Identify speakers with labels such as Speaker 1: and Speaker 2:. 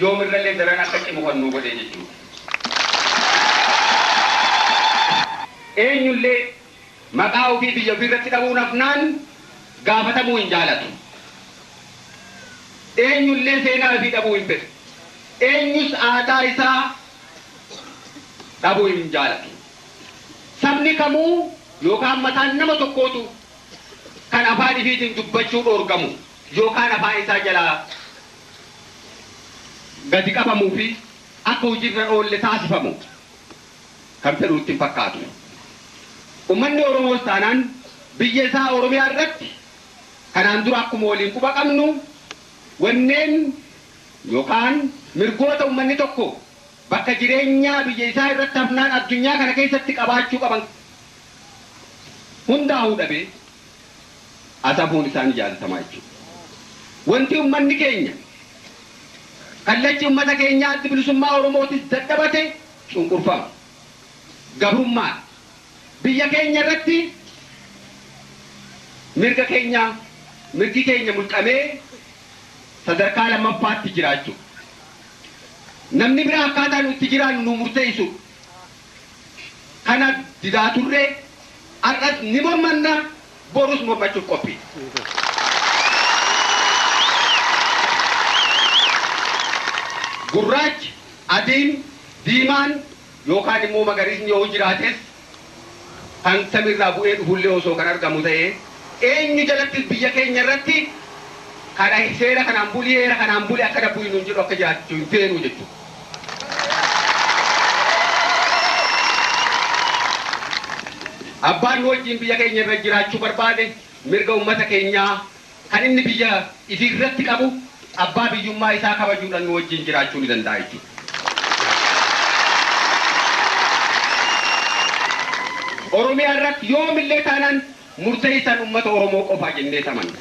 Speaker 1: yoomirrallee daran akka cimu kan nu godhe jechuudha. Eenyullee maqaa ofii biyya ofiirratti dhabuun hafnaan gaafatamuu hin jaalatu. Eenyullee seenaa ofii dhabuu hin fedhu. Eenyus aadaa isaa dhabuu hin jaalatu. Sabni kamuu yookaan mataan nama tokkootu kan afaan ifiitiin dubbachuu dhoorgamu yookaan afaan isaa jalaa gadi qabamuu fi akka hojiirra oolle taasifamu kan fedhu itti hin fakkaatu. Uummanni Oromoos taanaan biyya isaa Oromiyaa irratti kanaan dura akkuma waliin quba qabnu wanneen yookaan mirgoota uummanni tokko bakka jireenyaa biyya isaa irratti hafnaan addunyaa kana keessatti qabaachuu qaban hundaa'uu dhabee asafuun isaan jaalatamaa jechuudha. Wanti uummanni keenya kallachi uummata keenyaa addi bilisummaa Oromootis dadhabate cunqurfama. Gabrummaa biyya keenya irratti mirga keenya mirgi keenya mulqamee sadarkaa lammaffaatti jiraachuu. Namni biraa akkaataa nuti jiraannu nu murteessu. Kana didaa turree har'as ni mormanna borus mormachuuf qophii. Gurraachi, adiin, diimaan yookaan immoo magariisni yoo jiraates kan samiirraa bu'ee dhufullee osoo kan argamu ta'ee eenyu jalattis biyya keenya irratti kana seera kanaan bulii heera kanaan bulii akka dabbu nuun jedhu akka jiraachuu hin feenu jechuudha. Abbaan nu wajjin biyya keenya irra jiraachuu barbaade mirga uummata keenyaa kan inni biyya ifii irratti qabu abbaa biyyummaa isaa kabajuudhaan nu wajjin jiraachuu ni danda'a jechuudha. Oromiyaa irratti yoomillee taanaan murteessaan uummata Oromoo qofaa jennee amanna.